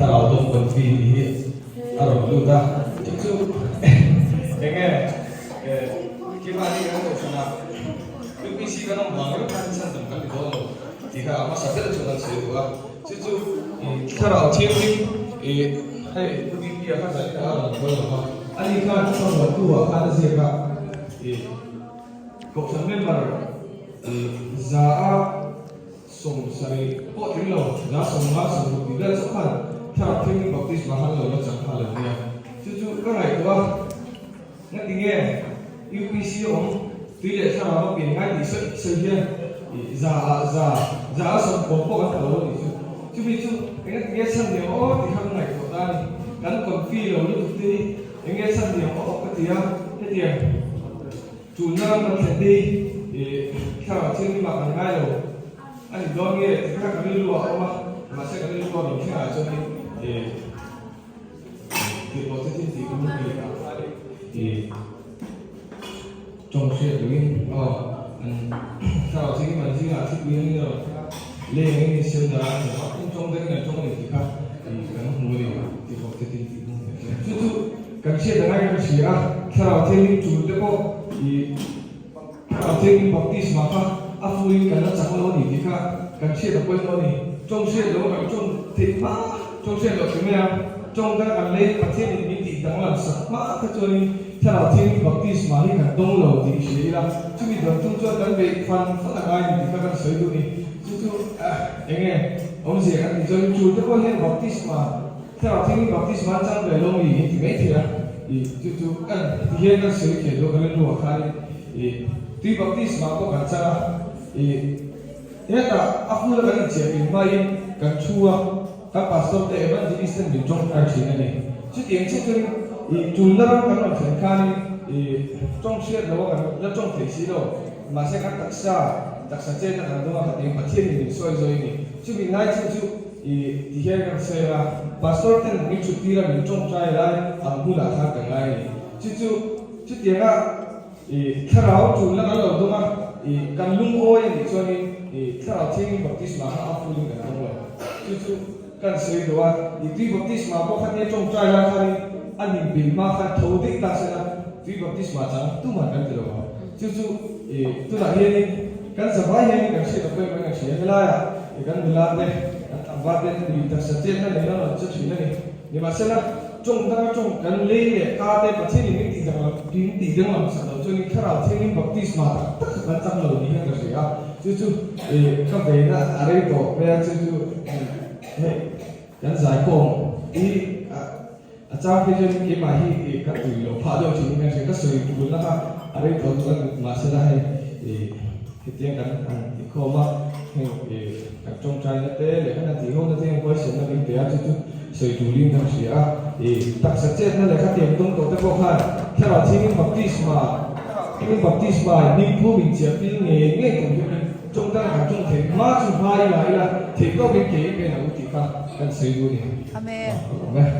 Thlarau dawng confi tih hi a rawn lut a, chu chu eng nge keimahni kan kohhran ah UPC kan awm vang reuh khan chhandam kan ni dawn lo tih kha a hmasa ber chuan an sawi duh a, chu chu Thlarau Thianghlim hei Pu DP-a kha zan inah a rawn kal lo va, ani khan thawmhnaw ah khan a ziak a. Kohhran member 70 pawh tling lo, 50 60 tih vel chauh khan Thlarau Thianghlim Baptisma han lo la chang kha a lo nia. Chu chu ka ngaihtuah a, ngati nge UPC awm tui leh thlarau a pian ngai tih sawi sawi hian za ah za, 100 pawh kan tha lo a nih chu. Chumi chu engati nge chhan ni ang aw tih kha ka ngaihtuah ta a ni. Kan confi lo lutuk te hi enge chhan ni ang aw ka ti a, hetiang. Tuna kan thlen te hi thlarau thianghlim ah kan ngai lo a ni dawn nge ti kha kan rilru ah a awm a, mahse kan rilru a min thleng ah chuan in tirhkoh te thil tih tum hi ah khan in tawng hriat loh in aw an thlarau thianghlim an zingah thipui ang in a rawn thleng a, lei ang in in siam darh a an hmu a, in tawng dangin an tawng a ni tih kha kan hmu a ni tirhkoh te thil tih tum hi chu chu Kan hriat ang aiin ka hria a, Thlarau Thianghlim tul te pawh i Thlarau Thianghlim baptisma kha a fuin kan la chak lo a ni tih kha kan hriat a pawimawh a ni. Tawng hriat lo kan tawng theih hma, tawng hriat loh thei mai a, tawng dang kan lei Pathianin min tih danglam sak hma kha chuanin Thlarau Thianghlim baptisma hi kan dawng lo tih hria ila, chumi dawn tum chuan kan beih fan fan a ngai ni tih kha kan sawi duh a ni. Chu chu eng nge awmzia kan tih chuanin tul te pawh hian baptisma Thlarau Thianghlim baptisma an chang ve lo mi in ti mai thei a, i chu chu kan ti hian kan sawi thiam lo kan rilru ah khanin i tui baptisma pawh kan chang a, i hetah a full a kan inchiah pin hmain kan thu a, kan pastor te evangelist ten min tawngtai thin a ni. Chutiang chiah chuan i tulna ram kan rawn thlen khanin i tawng hriat lo a kan la tawng thei si lo, mahse kan taksa taksa chetna kan dawng a khatiang Pathianin min sawi zawi a ni. Chumi ngai chin chu I ti hian kan sawi a, Pastor ten min thut tir a min tawngtai lai ang hunah khan ka ngai a ni. Chu chu chutianga i thlarau tulna kan lo dawng a, i kan lungawi a nih chuanin i thlarau thiangin baptisma kha a full in kan dawng lo. Chu chu kan sawi duh a, i tui baptisma pawh kha nia tawngtai lai khanin a nin bil hma khan tho daih ta sela tui baptisma chang tuman kan ti lo ang. Chu chu i tunah hianin Kan zavai hian kan hriat a pawimawh in kan hria. Helaiah i kan nula te, kan tlangval te tui taksa chetna nei na rawn che thin a ni. Nimahsela, tawng danga tawng kan lei leh ka te Pathianin min tih danglam, min tih danglam sak lo chuanin Thlarau Thianghlim baptisma tak tak kha kan chang lo ni hian ka hria a. Chu chu i ka veina a rei tawh mai a, chu chu hei kan zaikhawm i a chang phei chuan keimah hi i ka tui loh phah deuh thin in kan hria, ka sawi tulna kha a rei tawh duh a mahsela hei i hetiang kan han ti khawm a, heng i kan tawngtaina te leh kan han tih ho na te hian huaisenna min pe a, chu chu sawi tulin kan hria a, i taksa chetna leh khatiang dawng tawh te pawh khan Thlarau Thianghlim baptisma Thianghlim baptisma hmingphum inchiah pil ngei ngei tur hianin tawngtaina kan tawng theih hma chu hma ila ila theihtawkin ke i pen ang u tih kha kan sawi duh a ni. Amen. Amen.